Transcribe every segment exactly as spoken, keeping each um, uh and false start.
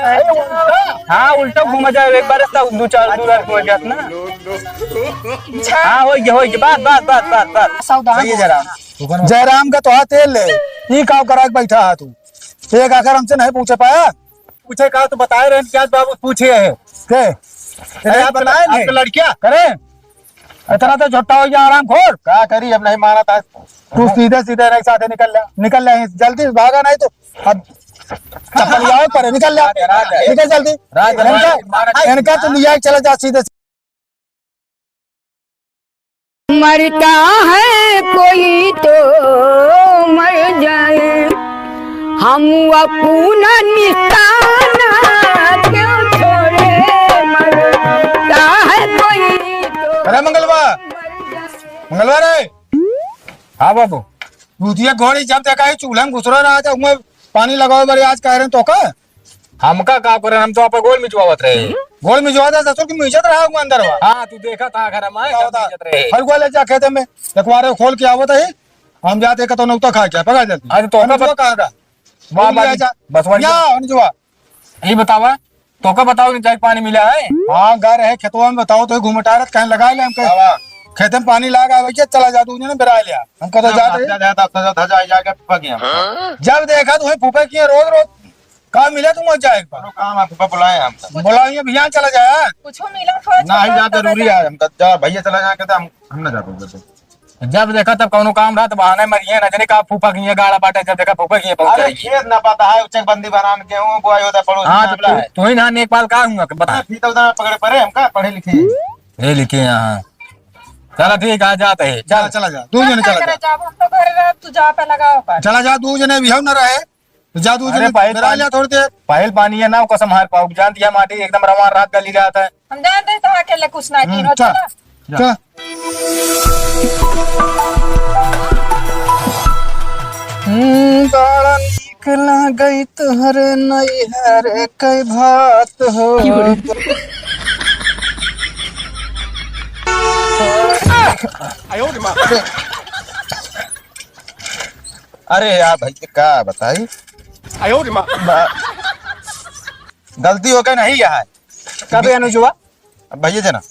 अरे, उल्टा। हाँ, उल्टा घूमा जाए, एक बार रास्ता दो चार, दो बार घूमा जाए ना। हाँ, हो गया, हो गया, बस, बस, बस, बस, बस। सावधान सही है हो। जयराम। जयराम का तो हाथ तेल ले, ई का करा के बैठा है तू? एक आखिर हमसे नहीं पूछे पाया? पूछे का तो बताए रहे कि आज बाबू पूछे है। के? अरे, आप बताए आप नहीं। तो लड़किया। करे? इतना तो झुट्टा हो गया, आराम खोर। का करी, अब नहीं माना था। तू सीधे सीधे नहीं साथे निकल ले, निकल ले, जल्दी से भागा, नहीं तो अब चप्पल जाओ पर निकल ले। राज है। निकल जल्दी। राज है। इनका, इनका तो लिया चला जा सीधे। मरता है कोई तो मर जाए, हम अपना निशाना क्यों छोड़े? मरता है कोई तो अरे मंगलवा, मर जाए। मंगलवा रे। हाँ बाबू। दूधिया घोड़ी जब देखा है चूल्हा में घुसरा रहा था, उनमें पानी लगाओ बड़े आज कह रहे हैं तो का? हमका का करे, हम तो आपे गोल मिचवावत रहे। गोल मिचवावत रहे, ससुर की मिचत रहा हुआ अंदर हुआ। हाँ, तू देखा था घर में, का होता? मिचत रहे। हर गोल जा खेते में, एकवारे खोल के आवत है, हम जाते का तो नौता खा क्या, पकड़ लेते। अरे तो हम का जो बत-, कहाँ का? बाबा बोल जी, जा। बसवाड़ी या, का। हम जो। ये बतावा, तोका बताओ कि जाके पानी मिला है? हाँ, गा रहे खेतवा में, बताओ तो घूमटारत कहीं लगा ले हमके। हाँ। खेते में पानी लाग आवे के, चला जा, तू ने बेरा लिया। हमका तो हाँ, जाते ही। जा, जा, जा, जा, जा, जाके फूफा के यहाँ। जब देखा तुम्हें फूफा की रोज रोज का मिले तुम जाए एक बार। कोनो काम है, फूफा बुलाए हमका। बुलाइए भैया, चला जाए। कुछ मिला थोड़ा ना ही छोटा जा, सा जरूरी बता। है हमका। जा भैया, चला जाए, कहते हम, हम ना जा पाएंगे। जब देखा तब कौनो काम रहा तो बहाने मरिए, न जाने का फूफा किए गाड़ा बाटे, जब देखा फूफा किए पहुंच अरे जाएगी। खेत ना पता है, चकबंदी बनान के हूँ, बुआई होता पड़ोस हाँ, में तो आमला तू, है। तू ही ना नेकपाल का हुआ, बता। अरे फीता उतना पकड़े पड़े, हम का पढ़े लिखे हैं? ये लिखे हैं, हाँ। चला ठीक है, आ जाते हैं, चल। चला, चला जा, तू जने चला जा। जाब, हम तो घर रह, तू जा पे लगाओ पर। चला जा, तू जने भी हम ना रहे। जा तू अरे जने पहल बेरा पानी, लिया थोड़ी देर। पहल पानी है ना, कसम हार पाओ, जान दिया माटी एकदम रवान रात गली जाता है। हम जानते हैं तो अकेले कुछ ना हम्म, कीनो, चल, चला। चल। हम्म, बड़ा नीक लागई तोहरे नैहर के भात हो। अरे यार भाई, ये का बताई? आयो रे माँ। बा-, गलती हो गई नहीं है। कबे अनुजवा? अब भैया जना।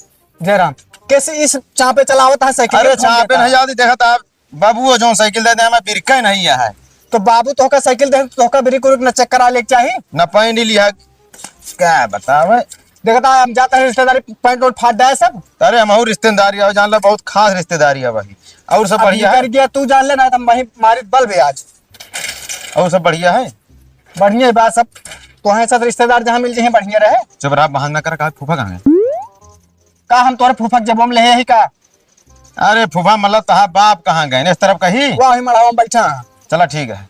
जयराम, कैसे इस चापे चलावत है साइकिल? अरे कौन चापे देता है? नहीं जाती, देखा था बाबू, वो जो साइकिल दे दे, हमें बिरका नहीं है। तो बाबू तोहका साइकिल दे, तोहका ब्रेक उरेक न चेक करा लेके चाही? न पैंट ही लिया, क्या बतावे? देखता है, हम जाता है रिश्तेदारी, पैंट वैंट फाट जाए सब। अरे, हम और रिश्तेदारी आओ, जान ला, बहुत खास रिश्तेदारी है भाई। और सब अब बढ़िया है? निकर गया, तू जान लेना, हम वहीं मारित बल भी आज। और सब बढ़िया है? बढ़िया है बात सब। तो हैं साथ रिश्तेदार जहाँ मिल जाए, बढ़िया रहे। चुप रहा, बहाना कर, कहा फूफा कहाँ है? का हम तोरे फूफा के जबों में ले ही का? अरे फूफा, मतलब तहार बाप कहाँ गए? इस तरफ कहीं? वही मड़ावा में बैठा। चला ठीक है।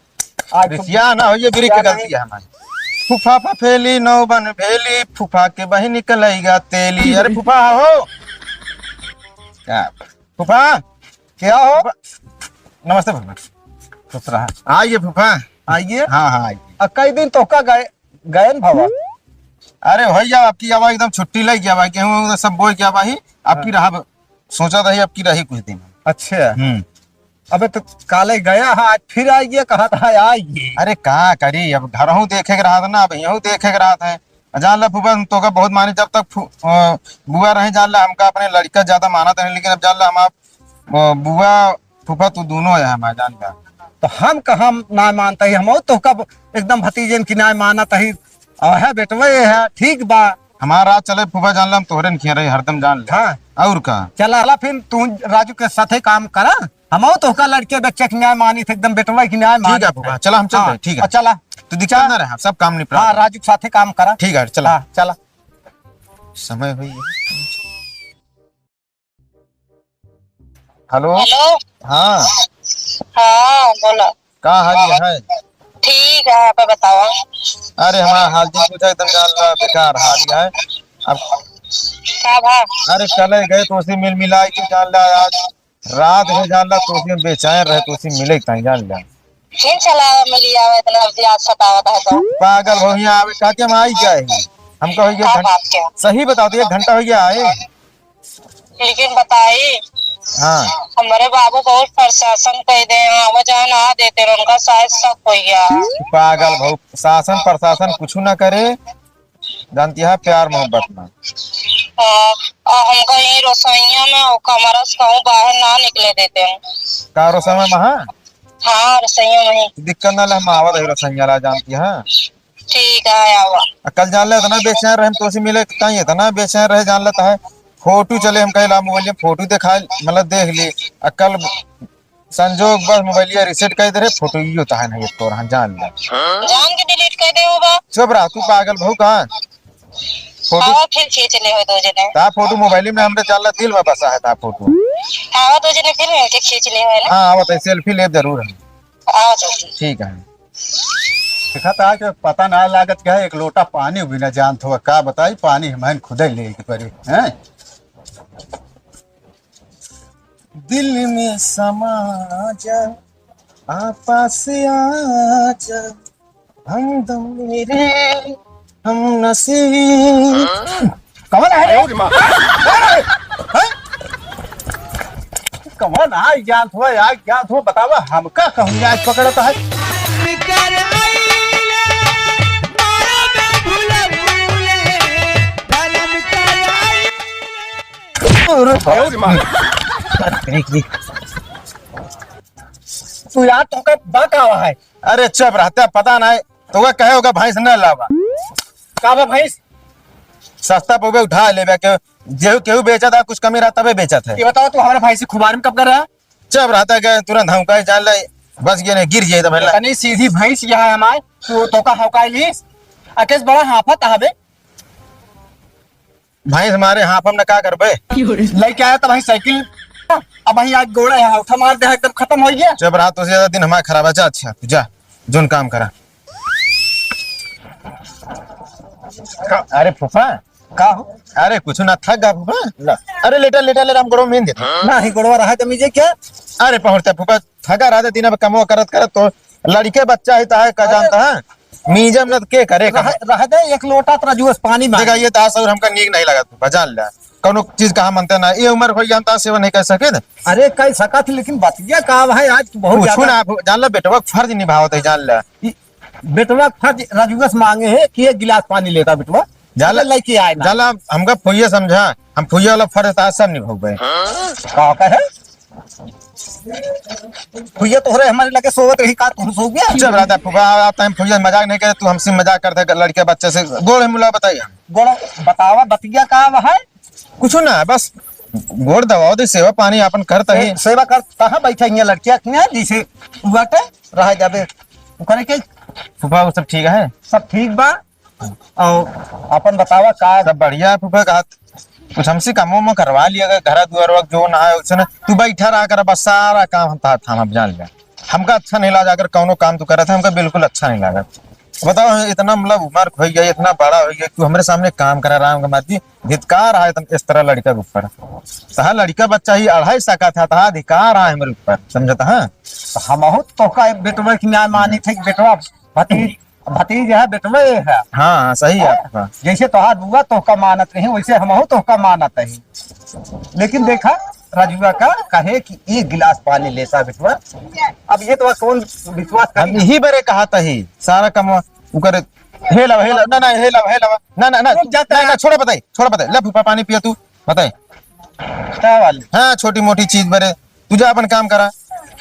आज तो रिसिया ना हो, ये ब्रेक की क्या गलती नहीं? है हमारी। फूफा फफेली नौ बन भेली, फूफा के बहिन निकलेगा तेली। अरे फूफा हो। क्या? फूफा। क्या हो? फूफा। नमस्ते फूफा। खुश रहा। आइए फूफा। आइए। हाँ, हाँ, आइए। आ, कई दिन तो का गए, गए न भवा? अरे भैया, आपकी आवाज एकदम छुट्टी लग गया भाई, गेहूं वेहूं सब बोए गया भाई, आपकी हाँ। रहा, सोचा था आपकी रही कुछ दिन। अच्छा। हम्म। अबे तो काले गया है, आज फिर आ गया, कहा था आ गए। अरे का करी, अब घरहूँ देखे के रहा था ना, अब यहूँ देखे के रहा था। जान ला फूफा, हम तोका बहुत मानी, जब तक फू-, अ, बुआ रहे, जान ला हमका अपने लड़का ज्यादा मानत रहे, लेकिन अब जान ला हम आप, अ, बुआ फूफा तू दोनों है हमारे, जान ला। तो हम कहाँ ना मानता ही, हम तोका एकदम भतीजन की ना मानत ही। और है बेटवा ये है, ठीक बा। हमारा राज चले फूफा, जान ला हम तोहरे न खिया रही हरदम, जान ला। हाँ। और का? चला, चला फिर तू राजू के साथे काम करा। हमहू तोहका लड़के बच्चे के न्याय मानी थे, एकदम बेटवा के न्याय ठीक मानी है थे। फूफा, चला हम चलते हाँ, हैं, ठीक है। और चला। तू दिक्कत चला। ना रहे, सब काम निपटा हाँ, लेंगे। राजू के साथे काम करा। ठीक है, चला। हाँ, चला। समय हुई है। हेलो। हेलो। हाँ। हाँ, बोला। का हाल है? ठीक है, आप बताओ। अरे, हमारा हाल जी पूछा, एकदम जान ला बेकार हाल है। अब का भा? अरे, चले गए तो उसी मिल मिलाई के जान ला आज। रात में जान ला, तो उसी में बेचैन रहे, तो उसी मिले ताई जान ला। फिर चला मिली आवे, इतना जल्दी आज सतावत है तो। पागल हो, यहाँ आवे, का के हम आई गए हैं? हम कहो, ये का घंटा, बात क्या? सही बताओ तो, एक घंटा हो गया आए। लेकिन बताई, हाँ। हमारे बाबू बहुत प्रशासन कह दे हैं, आवा जावा ना देते रहे, उनका शायद शक हो गया। पागल भाऊ, शासन प्रशासन कुछ ना करे, जानती है, प्यार मोहब्बत में। हाँ, और हमका यही रसोइया में और कमरा से कहूँ बाहर ना निकले देते हैं। का रसोइया में, हाँ? हाँ, रसोइया में ही। दिक्कत ना ले, हम आवत है रसोइया ला, जानती है। ठीक है, आवा। आ, कल जान ले, इतना बेचैन रहे, हम तोसे मिले, कहीं इतना बेचैन रहे, जान लेता है। फोटो चले, हम कहे ला, मोबाइल में फोटो देखा, मतलब, देख ली। आ, कल संजोग बस मोबाइलिया reset कर दे रहे, फोटो इयो तहा नहीं एक तोर, हाँ, जान ले। जान के delete कर दे हो बा। चुप रहा, तू पागल भऊ कहाँ? फोटो आवा, फिर खींच ले हो दो जने। ता फोटो मोबाइल में हमरे, जान ला, दिल में बसा है ता फोटो। आवा, दो जने फिर मिलके खींच ले हो ना। हाँ, आवत है, selfie ले जरूर है। आवा जल्दी। ठीक है। देखा था कि पता ना लागत क्या है, एक लोटा पानी भी ना जानत हुआ, का बताई, पानी हमहन खुदे ले के पड़ी, हैं? दिल में समा जा, आ पास आ जा, हमदम मेरे, हमनसीब। कौन है रे? हैं? कौन है? ज्ञान हो या ज्ञान हो, बतावा, हमका कहूँ आज पकड़ता है। अरे बाप रे। तू यार, तोका बा का है? अरे चुप रहता, पता नहीं, तोका कहे होगा भैंस न लावा। का बा भैंस? सस्ता पउबे उठा लेबे के, जेहू केहू बेचत है, कुछ कमी रहा तबे बेचत है। ये बताओ, तू हमारे भाई से खुबार में कब कर रहा? चुप रहता के तुरंत हम कहे जान ले, बस ये नहीं गिर जाए तो भला। तनी सीधी भैंस यहाँ है हमारे, तू तोका हौकाई लीस, अकेस बड़ा हाफत हबे। भैंस मारे हाफ हम ना का करबे? लेके आया तो भाई साइकिल, अब भाई आज गोड़ा है, उठा मार दे, एकदम खत्म हो गया। चुप रहा, तो ज्यादा दिन हमारा खराब है। जा, अच्छा, तू जा, जोन काम करा। का? अरे फूफा। का हो? अरे कुछ ना, थक गा फूफा। ला। अरे लेटा, लेटा, ले राम गोड़वा में दे। ना, ही गोड़वा रहा जमी जे क्या? अरे पहुंचता फूफा, थका रहा दिन अब कमवा करत करत तो लड़के बच्चा ही तो है, का अरे जानता है? म्यूजियम न के करे रह, कहे। रह दे, एक लोटा तो रजुआ से पानी मांग। देखा, ये तास और हमका नीक नहीं लगा, तू बजान ले। कौनो चीज कहा मनते ना, ये उम्र हो गया, हम तास सेवन नहीं कर सके थे। अरे, कर सकत, लेकिन बतिया का है, आज बहुत कुछ ज्यादा ना, आप जान ले, बेटवा के फर्ज निभावत है, जान ले। ई बेटवा के फर्ज रजुआ से मांगे है कि एक गिलास पानी लेता बेटवा, जान ले, लेके आए ना। जान ले, हमका फुइया समझा, हम फुइया वाला फर्ज तास सब निभावे। का कहे? भैया तोहरे हमारे लगे सोवत रही का, तू सो गया? चुप रहता फूफा, आप टाइम फुइया मजाक नहीं करे, तू हमसे मजाक करते लड़के बच्चे से। गोड़ मुला बताइए। गोड़ बतावा, बतिया का है? कुछ ना, बस गोड़ दबाओ दे, सेवा पानी आपन करता है। से-, सेवा कर, कहाँ बैठे हैं लड़किया के यहाँ, जैसे हुआ के रह जाबे। ओकरे के फूफा, वो सब ठीक है? सब ठीक बा। और अपन बतावा का? सब बढ़िया है फूफा, का कुछ हमसे काम वाम करवा लिया कर, घर दुआर वक्त जो ना है, उसने तू बैठा रहा कर, बस सारा काम हम था, हम अब जान ले। हमका अच्छा नहीं लगा, अगर कौनो काम तू करत है, हमका बिल्कुल अच्छा नहीं लगा। बताओ, इतना मतलब उम्र हो गया, इतना बड़ा हो गया, तू हमारे सामने काम करा रहा है, हमका मार दी, धिक्कार है इतन-, इस तरह लड़का के ऊपर। तहा लड़का बच्चा ही अढ़ाई सका था, तहा अधिकार है हमारे ऊपर, समझता है? तो हमहू तो तोहका बेटवा की न्याय मानी थे, बेटवा भतीज भतीज है, बेटवे है। हाँ, सही है आपका। जैसे तोहार बुआ तोहका मानत रही, वैसे हमहू तोहका मानत रही। लेकिन देखा, रजुआ का कहे कि एक गिलास पानी लेता बेटवा। अब ये तो कौन विश्वास हम करी? यही बरे कहा तही, सारा काम उ करे। हे लावा, हे लावा, ना, ना, हे लावा, हे लावा। ना, ना, ना, रुक जाता ना, है। ना, छोड़ा बताई, छोड़ा बताई। ले फूफा, पानी पिया तू, बताई। का वाली? हाँ, छोटी मोटी चीज बरे। तू जा अपन काम करा।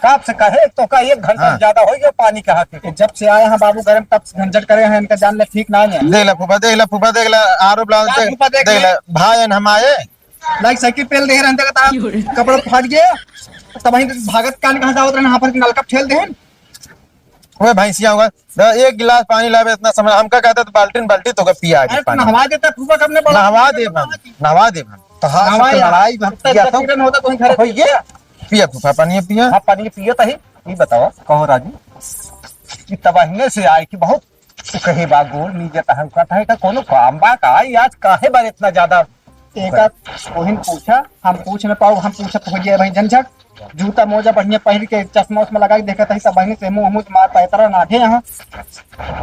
कब से कहे, तोहका एक घंटा हाँ। ज्यादा हो गया पानी कहा के। जब से आए हैं बाबू गरम, तब से झंझट करे हैं, इनका जान ले ठीक ना है। देख ला फूफा, देख ला फूफा, देख ला, आरोप ला, का देख, फूफा देख देख ले? ला, भाई हम आए। लाइक साइकिल पेल दे रहे हैं, देखा था, कपड़ा फाट गया, तब वहीं भागत कान कहाँ जावत रहे, यहाँ पर नलका ठेल दे। ओए भैंसिया होगा, तो एक गिलास पानी लावे इतना समय, हमका कहता तो बाल्टीन बाल्टी तो पिया दे अरे, पानी। नहवा देता फूफा, कब ने बड़ा नहवा दे हम, नहवा दे हम। तो हाथ से नहवा तो यार। लड़ाई में हम इतना पिया तो। एक्सीडेंट होता तो घर हो ये। पिया फूफा, पानी पिया। हाँ, पानी पिया तो ही। ये बताओ, कहो राजू, कि तबहिने से आए कि बहुत कहे बा गोल नीचे तहन का तहे का कोनो काम बा का? आज काहे बार इतना ज्यादा एक आध कोहिन पूछा, हम पूछ न पाओ, हम पूछत हो जाए भाई झंझट। जूता मोजा बढ़िया पहिर के चश्मा उश्मा लगा के देखत हई, सब बहिनी से मुंह मुंह मार पाए तरह नाठे यहाँ।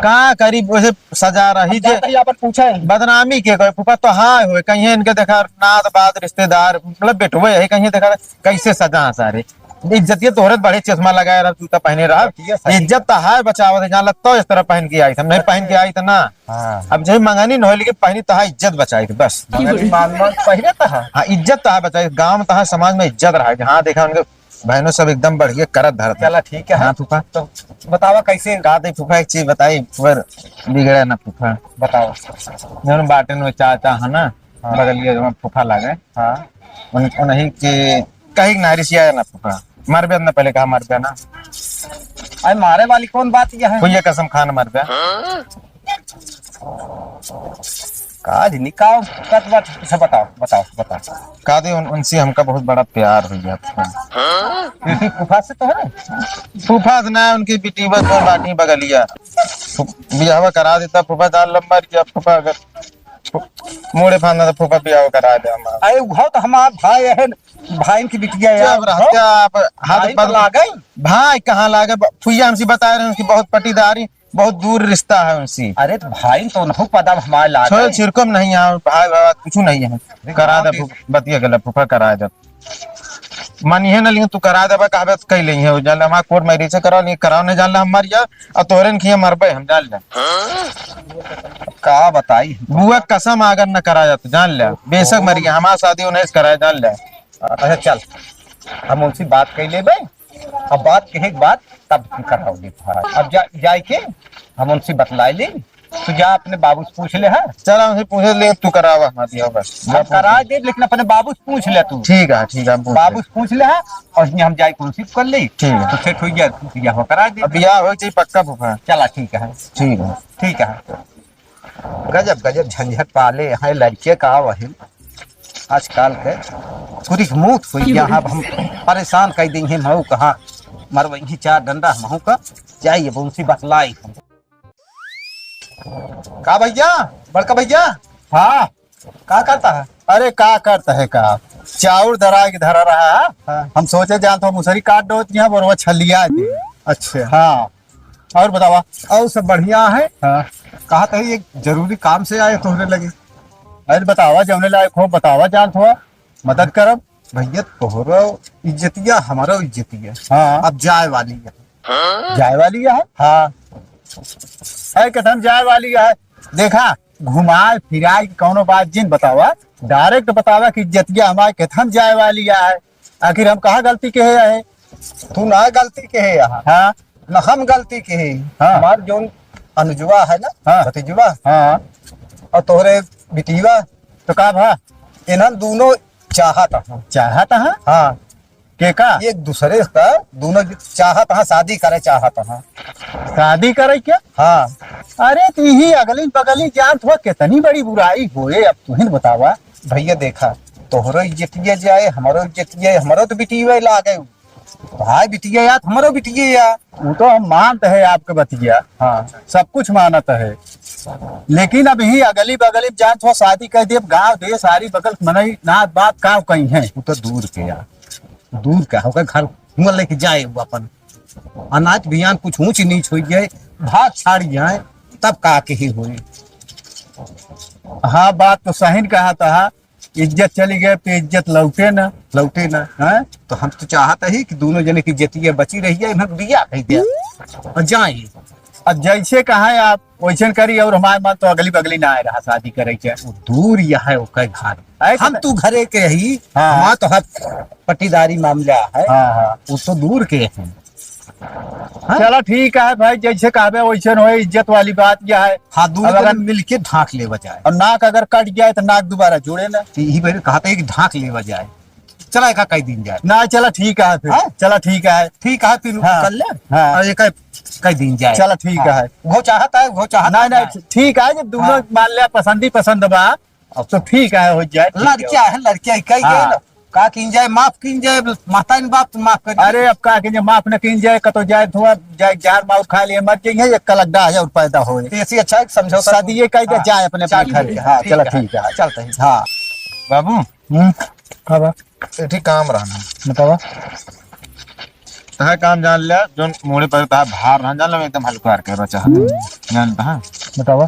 का करी, वैसे सजा रही हम जे जात हई अपन पूछे। बदनामी के कोई फूफा तो हाँ होए, कहीं इनके देखा नात बात रिश्तेदार, मतलब बेटवे है, कहीं देखा कैसे सजा सारे। इज्जतिया तोहरे त बढ़े, चश्मा लगाए रहा, जूता पहने रहा। इज्जतिया सही। इज्जत त है बचावत है, जान ला तो इस तरह पहन के आई थी, हम नहीं पहन के आई थी ना। हाँ। अब जही मंगनी न हो, लेकिन पहनी तो है, इज्जत बचाई थी बस। मंगनी मान मान पहने तो है। हाँ, इज्जत तो है बचाई, गाँव में तो है, समाज में इज्जत रहा है। जहाँ देखा उनके बहनों सब एकदम बढ़िया करत धरत है। चला ठीक है। हाँ फूफा। तो बतावा कैसे? का दे फूफा, एक चीज बताई, फूफा बिगड़े ना फूफा। बताओ। जौन बाटे न चाचा है ना, हाँ। बगलिया जौन फूफा लागे। हाँ। उन-, उन्हीं के कहीं ना रिसिया ना फूफा। मरबे ना पहले कहा मरबे ना। अरे मारे वाली कौन बात यह है? हुई है कसम खान मरबे। काज निकाओ कत बात से बताओ, बताओ, बताओ। का दे उन-, उनसे हमका बहुत बड़ा प्यार हो गया। फूफा से तो है? फूफा से ना, उनकी बिटिया तो बाटी बगलिया। फू-, बियाहवा करा देता फूफा, जान लम्बर किया फूफा, अगर फू-, मोड़े फांदा तो फूफा बियाहवा करा दे हमारा। अरे उहो तो हमार भाई है, भाई की बिटिया यार। जब रहते आप हाथ भाई पर तो लागे। भाई कहाँ लागे? ब-, फुइया हमसे बता रहे हैं कि बहुत पटीदारी, बहुत दूर रिश्ता है उनसे। अरे तो भाई तो उनहु पदम हमारे लागे। छोड़ छिड़कम नहीं है, भाई बाबा कुछ नहीं है। अरे करा गाँव दे के फू-, बतिया गला फूफा करा दे। मानिहे ना, लेकिन तू करा देबा, कहबे तो कई लेइहे, जान ले, हमार कोर्ट मैरिज से कराओ, नहीं कराओ, नहीं जान ले, हम मर जाओ, और तोहरे न खिए मरबे, हम जान ले। का बताई? बुआ कसम अगर न करा जात, जान ले, बेशक मर गया, हमार शादी उन्हें से कराए, जान ले। अच्छा चल, हम उनसे बात कर लेबे, अब बात कहे के बाद तब हम कराओगे तुम्हारा। अब जा, जाए के हम उनसे बतलाए ले, तू जा अपने बाबू से पूछ ले, हाँ? चला, उनसे पूछ ले, तू करावा, हाँ, दिया बस। हम करा दे, लेकिन अपने बाबू से पूछ ले तू। ठीक है, ठीक है, हम पूछ बाबू ले। से पूछ ले, हाँ? और ये हम जाए कौन सी कर ले? ठीक है। तो सेट हो गया, तू बियाह करा दे। अब बियाह हो चाहिए पक्का फूफा। चला, ठीक है। ठीक है। ठीक है। गजब, गजब झंझट पाले हैं लड़के का वही। आजकल के पूरी मूत हुई गया, अब हम परेशान कर देंगे, महू कहाँ मरवई चार डंडा महू का। जाइए, अब उनसे बतलाई हम। का भैया, बड़का भैया? हाँ। का करता है? अरे का करता है का, चाउर दरा के धरा रहा है। हाँ। हम सोचे जान तो मुसरी काट दो यहाँ, बोरवा छलिया दे। अच्छा। हाँ। और बतावा? और सब बढ़िया है। हाँ। कहा तो एक जरूरी काम से आए तोहरे लगे। अरे बतावा, जौने लायक हो बतावा, जान थोड़ा मदद करब। भैया तोहरो इज्जतिया, हमारो इज्जतिया। हाँ। अब जाए वाली है। जाए वाली है? हाँ। अरे कथम जाए वाली है? देखा, घुमाए फिराए के कौनो बात जिन बतावा, डायरेक्ट बतावा कि इज्जतिया हमारे कथम जाए वाली है। आखिर हम कहाँ गलती के है? तू ना गलती के है यहाँ। हाँ। ना हम गलती के है। हाँ। हमार जौन अनुजवा है ना, हाँ। भतीजवा। हाँ। और तोहरे बिटिया। तो का भा? इन्हन दोनों चाहत हैं। चाहत हैं? हाँ। के का? एक दूसरे का दोनों चाहत हैं, शादी करे चाहत हैं। शादी करे क्या? हाँ। अरे तो यही अगली बगली जानत हो कितनी बड़ी बुराई होए, अब तुहिन बतावा। भैया देखा, तोहरो इज्जतिया जाए, हमारो इज्जतिया, हमारो तो बिटिया लागे। भाई बिटिया यार, हमारो बिटिया यार। वो तो हम मानते हैं आपके बतिया। हाँ। सब कुछ मानत है, लेकिन अब यही अगली बगली में जान थोड़ा शादी कर दे, गाँव देश सारी बगल मनई नात बात का कहीं है। वो तो दूर के यार, दूर का होकर घर हुआ लेके जाए वो अपन अनाज बियान कुछ ऊंच नीच हो जाए, भाग छाड़ जाए, तब का के ही होई। हाँ, बात तो सही न कहा था। इज्जत चली गए तो इज्जत लौटे ना। लौटे ना। हैं? तो हम तो चाहत ही कि दोनों जने की इज्जतिया बची रही है, इन्हें बिया कह दिया और जाए। अब जैसे कहा है आप वैसे करी, और हमारे मन तो अगली बगली ना आए रहा शादी करे के। वो दूर यह है ओकर घर। ऐसे हम तो तू घरे के ही, हाँ। हमार तो हर पट्टीदारी मामला है। हाँ, हाँ। वो तो दूर के हैं। हाँ? चला ठीक है भाई, जैसे कहबे वैसे होए, इज्जत वाली बात यह है। हाँ, दोनों अब अगर जने मिलके ढांक लेवा जाए। और नाक अगर कट जाए तो नाक दोबारा जुड़े ना। तो यही भाई कहा था कि ढांक लेवा जाए। चला एका कई दिन जाए। ना चला ठीक है फिर। हाँ? चला ठीक है। ठीक है फिर हाँ। कर ले। हाँ। और एका कई दिन जाए। चला ठीक हाँ। है। वो चाहता है, वो चाहता नहीं, है। नहीं, ठीक है, जब दोनों हाँ। मान लिया पसंद ही पसंद बा, अब तो ठीक है, हो जाए, ठीक है। लड़किया है, लड़किया ही कही हाँ। गई ना। का कीन जाए, माफ कीन जाए, माता ने बाप तो माफ कर दे। अरे, अब का कीन जाए, माफ न कीन जाए, कतो जाए, धुआं जाए, झाड़ मार खा लिए, मर जाइए, एक कलक दस हजार पैदा होए। तो ऐसी अच्छा है, समझौता शादी ये कह दे, हाँ। जाए अपने, अपने चल, घर ठीक के। है, हाँ, ठीक चला, है। ठीक है। चलते हैं। हाँ। बाबू, हम्म, का बा? एक ठे काम रहना। बतावा। तहा काम जान लिया, जोन मोड़े पर तहा भार रहन जान ला, एकदम हल्का हल्का बचा। हम्म। जान तहा। बतावा।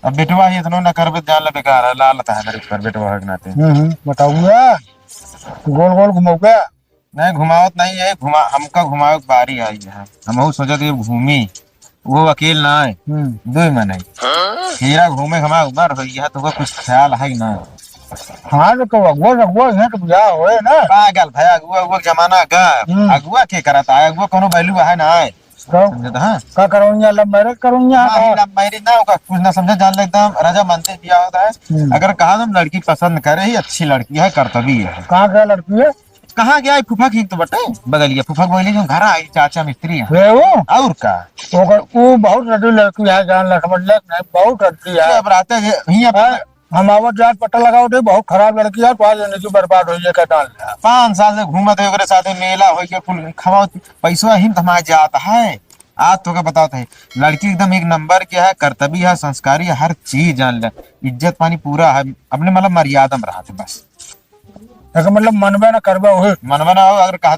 अब बेटवा ही इतनो न करबे, जान ला बेकार है, लालत है मेरे ऊपर, बेटवा है के नाते। हम्म, हम्म, बताऊंगा। गोल गोल घुमाऊंगा। नहीं, घुमावत नहीं है, घुमा, हमका घुमावे के बारी आई है। हमहू सोचत है घूमी, वो अकेल ना आए, हम्म। दुई मन है। हीरा घूमे हमार उमर हो गया, तो कुछ ख्याल है ना। हाँ, तो, तो अगुआ, अगुआ यहाँ तो बुझा होए ना। पागल भाई, अगुआ, अगुआ के जमाना का, हम्म। अगुआ के करत आए, अगुआ कोनो value है ना आए। तो समझत, हाँ? का करौनिया, love marriage करौनिया हाँ, का? Love marriage ना, ओका कुछ ना समझे, जान ले एकदम राजा मंदिर दिया होता है। हम्म। अगर कहा तुम लड़की पसंद करे ही, अच्छी लड़की है, करतबी है। कहाँ का लड़की है? कहाँ गया है? फूफा की तो बटे, बगलिया फूफा के बगलिया जो घर आई, चाचा मिस्त्री है। रे वो? और का? ओकर, वो बहुत रड्डी लड़की है, जान ले, समझ ले, नहीं, बहुत रड्डी है। अब रहते हैं, यहीं अब हाँ। हम आवत जात पता लगावत है, बहुत खराब लड़की है, तो आज जिंदगी बर्बाद होइ जाए, का जान ले। पाँच साल से घूमत है ओकरे साथे, मेला होइ गया, कुल खवाओ, पैसवा ही में थमा जात है। आज तोके बतावत है, लड़की एकदम एक नंबर के है, करतबी है, संस्कारी है, हर चीज जान ले, इज्जत पानी पूरा है, अपने मतलब मर्यादा में रहत है बस। एकर मतलब मनबे ना करबे, वही मनबे ना हो, अगर कहा,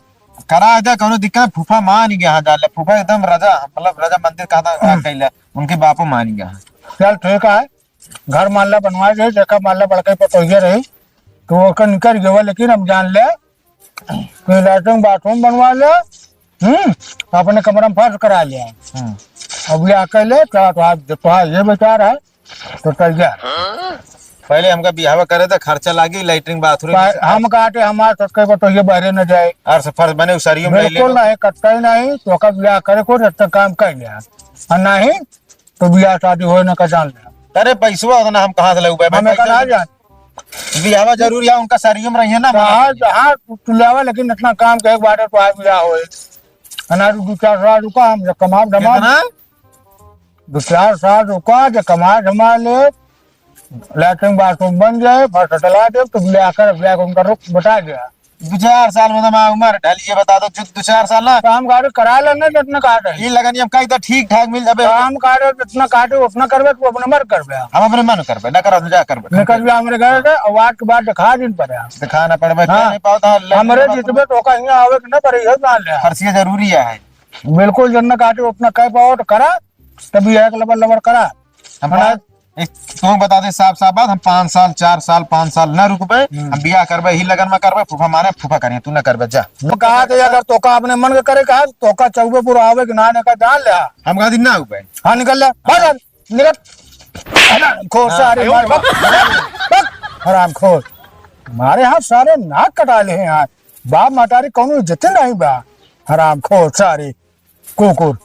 करा दे, कौनो दिक्कत, फूफा मान गया है, जान ले, फूफा एकदम राजा, मतलब राजा मंदिर कहा था, हम्म। कैले, उनके बापो मान गया है। चल ठीक है, घर मान ला बनवा दे, जेका मान ला बड़का पतोहिया रही, तो ओकर निकल गवा, लेकिन हम जान ले कि latrine bathroom बनवा ले, हम्म, अपने कमरा में फर्श करा ले। हम्म। अब ये अकेले, तो, तो, तो ये विचार है, तो तैयार। पहले हमका बियाहवा करे दे, खर्चा लागी, latrine bathroom पा-, जैसे हम काटे, हमार सबके पतोहिया बहरे न जाए। और से फर्श बने, उसरियो में ले बिल्कुल ले। नहीं, कतई नहीं, तो का बियाह करे को, जब तक काम कर लिया। और नहीं, तो बियाह शादी होए ना का जान ले। अरे पैसवा उतना हम कहाँ से लेबे? हमें पैसा कहाँ जान? बियाहवा जरूरी है, उनका सरियो में रहिए ना। कहाँ, हाँ, तू, तू लेवा, लेकिन इतना काम के एक बार तो आज बियाह होए। अनारू दो चार साल रुका, हम जब कमा धमा कितना? दो चार साल रुका, जब कमा धमा ले, latrine bathroom बन जाए, फर्श डला दे, तो बियाह कर, बियाह को उनका रुख बता गया। दो चार साल में तो हमार उमर ढली है, बता दो, जो दो चार साल ना। काम काज करा लेना, जितना काटे। ये लगन, ये हम कहीं तो ठीक ठाक मिल जाबे। काम काज जितना काटे, उतना करबे, तू अपने मर करबे। हम अपने मन करबे, ना करब, जा करबे। निकल जा हमरे घर से, और आज के बाद दिखा दिन पर है। दिखाना पड़बे, हाँ। नहीं पावत है, लग हमरे नहीं पावत जितबे है। तो का यहाँ आवे के ना पड़े, ये जान ले। फर्सिया जरूरी है। बिल्कुल, जितना काटे, उतना कह पाओ तो करा, तभी एक लबर लबर करा। हम है ना? पाँच, एक, तुम बता दे साफ साफ बात, हम पाँच साल, चार साल, पाँच साल ना रुकबे, हम्म। हम बियाह करबे, ही लगन में करबे, फूफा माने, फूफा करिए, तू ना करबे, जा। हम कहा थे, अगर तोका अपने मन के करे कहा, तोका चौबे पूरा आवे कि ना, ने का जान ले। हम कहा दिन ना आवे। हाँ, निकल ले, बाहर आ, निकल। हरामखोर हाँ, सारे, आयो। मार, बक, बक, हरामखोर। हमारे यहाँ सारे नाक कटा ले हैं यार। बाप मतारी कौनो इज्जत नहीं बा। हरामखोर सारे, कुकुर।